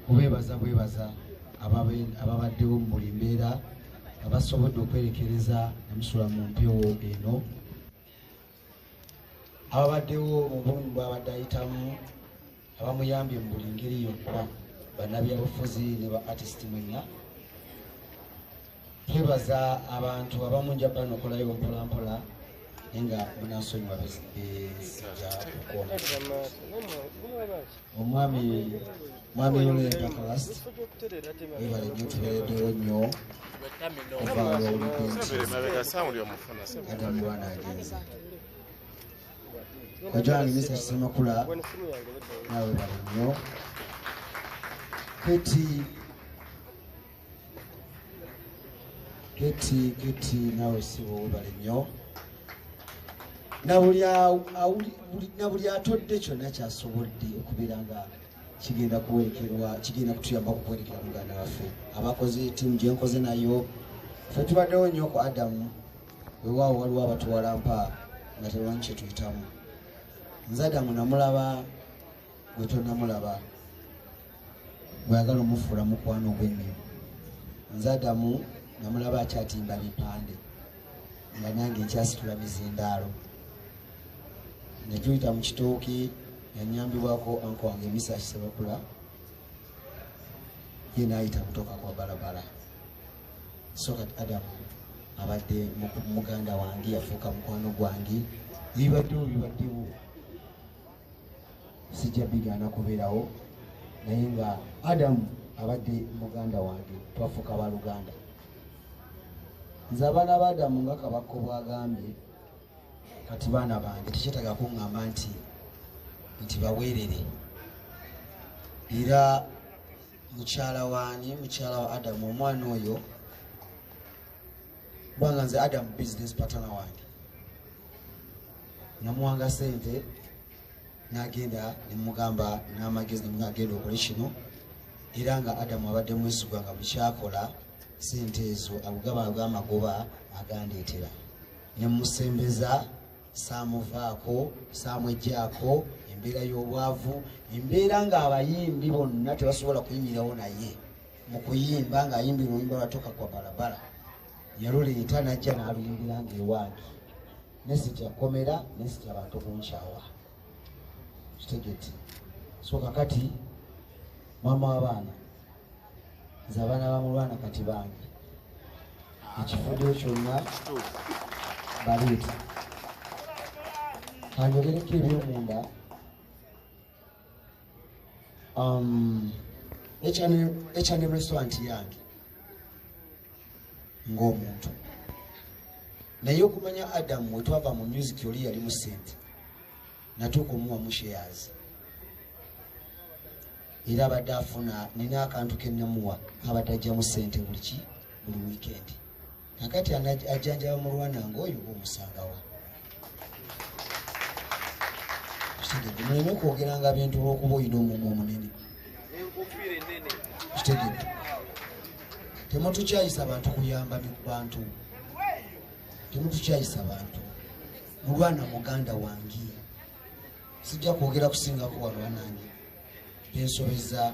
Kubeebaza bwebaza ababaddewo mu buli mbeera, abasobodde okwerekereza ne musula mu mpewo eno, ababaddewo mu bulumi bw'abadde ayitamu, abamuyambye mu buli ngeri yonna, bannabyabufuzi ne ba artist mwenna. Twebaza abantu abamu, nja banokolayo mpolampola, naye nga munansonyiwa bijja kukoma. Omwami mwami Lule Pakalast, webale nnyo, tubeereddewo nnyo okuva lwowulidde nti Adam Mulwana agenze. Kojja wange Mr. Kisemakula, naawe webale nnyo. Keti Keti Keti, naawe sibo webale nnyo. Na buli atodde kyonna kyasobodde okubeera nga kigenda kuwerekerwa, kigenda kutuyamba kuwerekera muganda waffe. Abakoze ttiimu gye nkoze nayo, ffe tubaddewo nnyo ku Adamu. Weewaawo waliwo abatuwalampa nga tebamanyi kye tuyitamu. Nze Adamu namulaba gwe tonnamulaba, gweyagala omufuula mukwano gw'ennyo. Nze Adamu namulaba akyatimba bipande nga nange nkyasitula mizindaalo, ne tuyita mu kitooki, yanyambibwako anko wange Misa Kisebakula, ye n'ayita mutoka kwa balabala. So kati Adamu abadde muganda wange, yafuuka mukwano gwange. Ebibaddewo bibaddewo, sijja bigaana kubeerawo, naye nga Adamu abadde muganda wange, twafuuka baluganda. Nze abaana ba Adamu nga Kabakko bw'agambye, kati baana bange, tekyetaaga kuŋŋamba nti baweerere. Era mukyala waani, mukyala wa Adamu, omwana oyo, kubanga nze Adamu business partner wange, namuwanga sente n'agenda, nemugamba n'amagezi, nemugamba agenda okole kino. Era nga Adamu abadde mwesigwa, nga bukyakola sente ezo agugaba ag'amagoba agandeetera, nemusembeza, saamuvaako, saamwejjaako embeera y'obwavu, embeera ng'abayimbi bonna tebasobola kuyimirirawo naye mu kuyimba, ng'ayimbira oluyimba lwatoka kwa balabala, yaluleeta n'ajja n'aluyimbira ng'ewange, nesitya kkomera, nesitya bantu kunkyawa, kitegete. So kakati maama w'abaana, nze abaana bamulwana kati bange, ekifuddeyo kyonna baleeta kanjogereko ebyomunda. H&M restaurant yange ng'omuntu, naye okumanya Adamu wetwava mu music, oli yali mu sente, natuuka omuwamu shares, era abadde afuna, nina akantu kenamuwa kabadde ajjamu sente buli weekend. Kakati ajjanjaba mulwana ngaoyo oba omusangawa? Kitegedde, muleme okwogeranga bintu olwokuba olina omumwa omunene, kitegedde. Temutukyayisa bantu kuyamba bantu, temutukyayisa bantu. Mulwana muganda wange, sijja kwogera kusingako wano. Banange, bensobeza,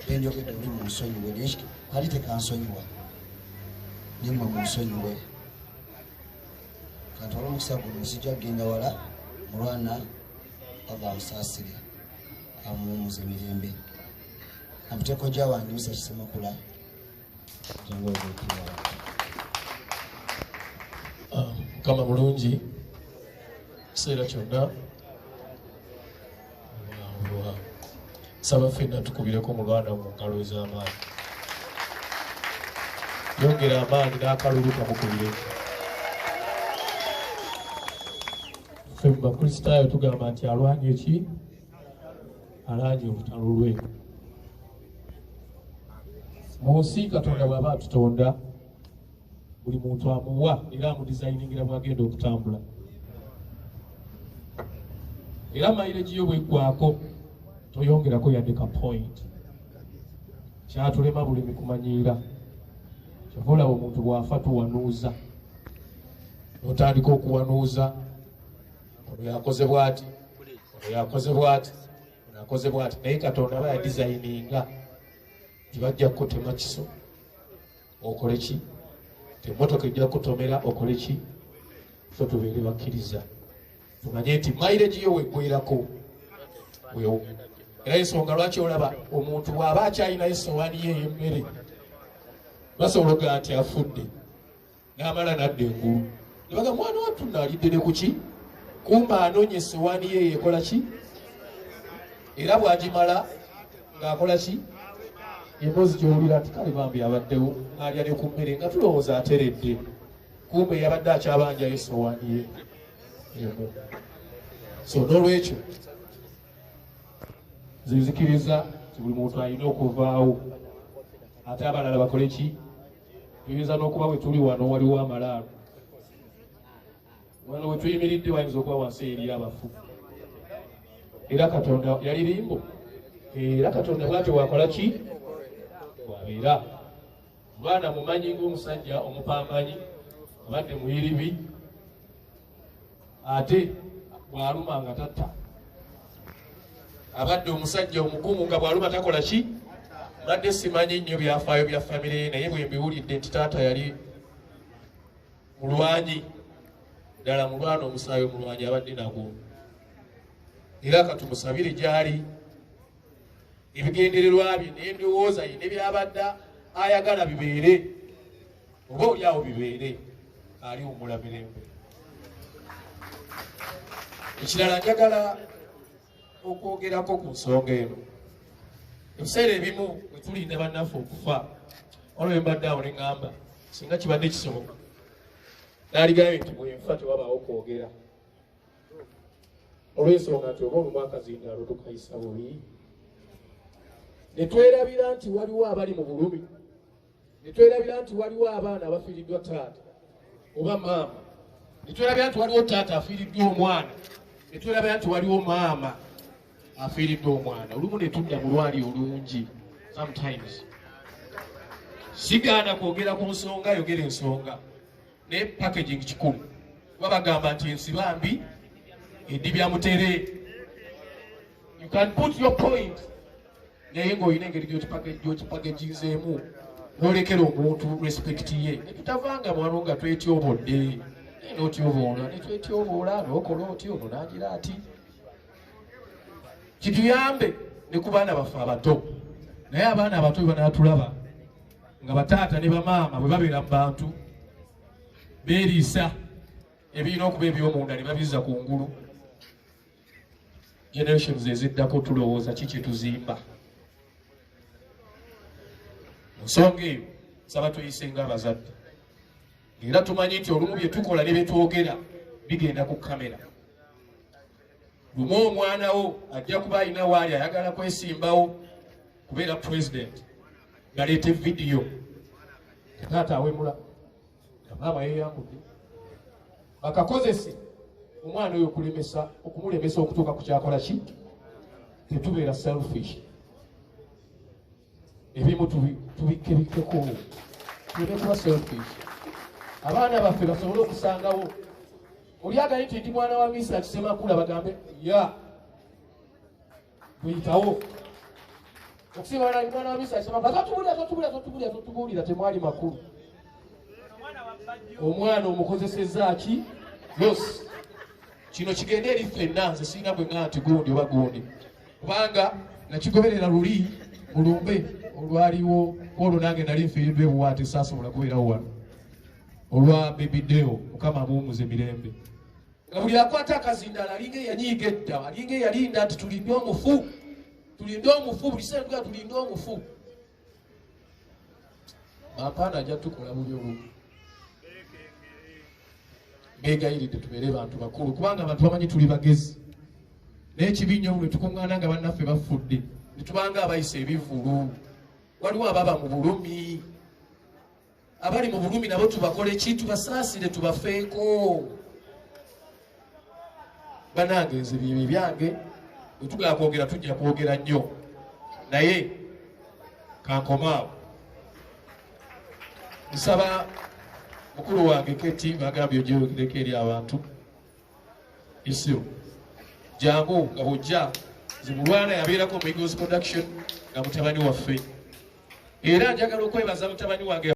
benjogedde oli munsonyiwe, naye kali tekansonyiwa, nemwe munsonyiwe. Kantwala omukisa guno, sijja kugenda wala. Mulwana Allah amusaasire, amuwumuze mirembe. Amuteeko gya wange Misa Kisemakula, jangu ogeekirawo. Mukama mulungi kiseera kyonna. Saba ffenna tukubireko mulwana mu ngalo ez'amaanyi, yongera amaanyi n'akalulu kamukubireko. Ffe mu Bakristaayo tugamba nti alwanye ki? Alanye olutalo lwe mu nsi. Katonda bw'aba atutonda, buli muntu amuwa era amudizayiningira bwagenda okutambula, era mileage yo bweggwako toyongerako yadde ka point. Kyatulema bulimi kumanyiira. Kyova olaba omuntu bw'afa tuwanuuza, notandika okuwanuuza, ono yakoze bwati, ono yakoze bwati, ono akoze bwati, naye Katonda aba yadizayininga. Tibajja kukutema kiso okole ki, emmotoka ejja kukutomera okole ki. So tubeere bakkiriza, tumanye nti mileage yo weggwerako wewo. Era ensonga lwaki olaba omuntu bw'aba akyalinayo esowaani ye ey'emmere, basobola okugamba nti afudde, n'amala n'adda engulu ne baga mwana wattu naalidde ne kuki, kumba anoonya esowaani ye yeekola ki, era bw'agimala ng'akola ki. Emboozi gy'owulira nti kale bambi abaddewo ng'alya ne ku mmere nga tulowooza ateredde, kumbe yabadde akyabanjayo esowaani ye emu. So n'olwekyo nze nzikiriza nti buli muntu alina okuvaawo ate abalala bakole ki. Tuyinza n'okuba bwe tuli wano waliwo amalaalo wano we tuyimiridde, wayinza okuba wansi eri abafu. Era Katonda yali limbo, era Katonda bwatyo bwakola ki, bwabeera. Omwana mumanyi ng'omusajja omupambanyi, abadde muyiribi, ate bw'aluma nga tatta. Abadde omusajja omugumu nga bw'aluma takola ki. Mbadde simanyi nnyo byafaayo bya famire ye, naye bwe mbiwulidde nti taata yali mulwanyi ddala, mulwana omusaayi omulwanyi abadde nagwo. Era katumusabire gy'ali, ebigendererwa bye n'endowooza ye ne byabadde ayagala bibeere, oba oli awo bibeere, ali wumula mirembe. Ekirala njagala okwogerako ku nsonga eno. Ebiseera ebimu bwe tulinda bannaffe okufa, waliwo mbadde awo ne ŋŋamba singa kibadde kisoboka n'aligambye nti bwenfa tewabaawo kwogera, olw'ensonga nti oba olumu akazindaalo tukayisa bubi ne twerabira nti waliwo abali mu bulumi, ne twerabira nti waliwo abaana abafiiriddwa taata oba maama, ne twerabira nti waliwo taata afiiriddwa omwana, ne twerabira nti waliwo maama afiiriddwa omwana. Olumu ne tudda mu lwali olungi. Sometimes sigaana kwogera ku nsonga, yogera ensonga, naye packaging kikulu, kuba bagamba nti ensibambi edibya mutere. You can put your point, naye ng'olina engeri gy'okipackaginzeemu n'olekera omuntu respect ye. Netutavanga mwano nga twetyobodde, naye n'otyoboola netwetyoboola, n'okola oti ono n'agira ati. Kituyambe ne ku baana baffe abato. Naye abaana abato bwe banaatulaba nga bataata ne bamaama bwe babeera mu bantu beeriisa ebirina okuba eby'omunda ne babizza ku ngulu, generations eziddako tulowooza ki kye tuzimba? Mu nsonga eyo nsaba tuyise ng'abazadde, era tumanyi nti olumu bye tukola ne bye twogera bigenda ku kamera. Lumu omwana wo ajja kuba alina waali ayagala kwesimbawo kubeera president, baleete vidiyo taata awemula nga maama yeyambudde, bakakozese omwana oyo okulemesa, okumulemesa okutuuka ku kyakola ki. Tetubeera selfish, ebimu tubikkebikkeko, tuleme kuba selfish, abaana baffe basobole okusangawo. Oli agali nti ndi mwana wa Misa Kisemakula, bagambe ya buyitawo okusinga ndi mwana wa Misa Kisemakula. Totubulira, totubulira, totubulira, totubulira, temwali makulu. Omwana omukozesezza ki los. Kino kigende eri ffenna. Nze sirina bwe ŋŋa nti gundi oba gundi, kubanga nakigoberera luli mulumbe olwaliwo olwo, nange nali nfiiriddwa ebuwaate, saasobola kubeerawo wano olwa Baby Deo. Mukama amuwumuze mirembe. Nga buli akwata akazindaalo alinga eyanyiiga edda, alinga eyalinda nti tulinde omufu, tulinde omufu, buli kiseera tugaa tulinde omufu. Bampaana ajja tukola bubi obubi. Beegayiridde tubeere bantu bakulu, kubanga abantu bamanyi tuli bagezi. Naye kibi nnyo bwe tukuŋŋaana nga bannaffe bafudde ne tubanga abayisa ebivvulu. Waliwo ababa mu bulumi, abali mu bulumi nabo tubakole ki? Tubasaasire, tubafeeko. Banange, nze byebyo byange. Bwe tugala kwogera tujja kwogera nnyo, naye kankomaawo. Nsaba mukulu wange Keti, bagambye ogyeyogereko eri abantu. Isiru jangu nga bwojja. Nze mulwana yabeerako mu Eagles Production nga mutabani waffe. Era njagala okwebaza mutabani wange.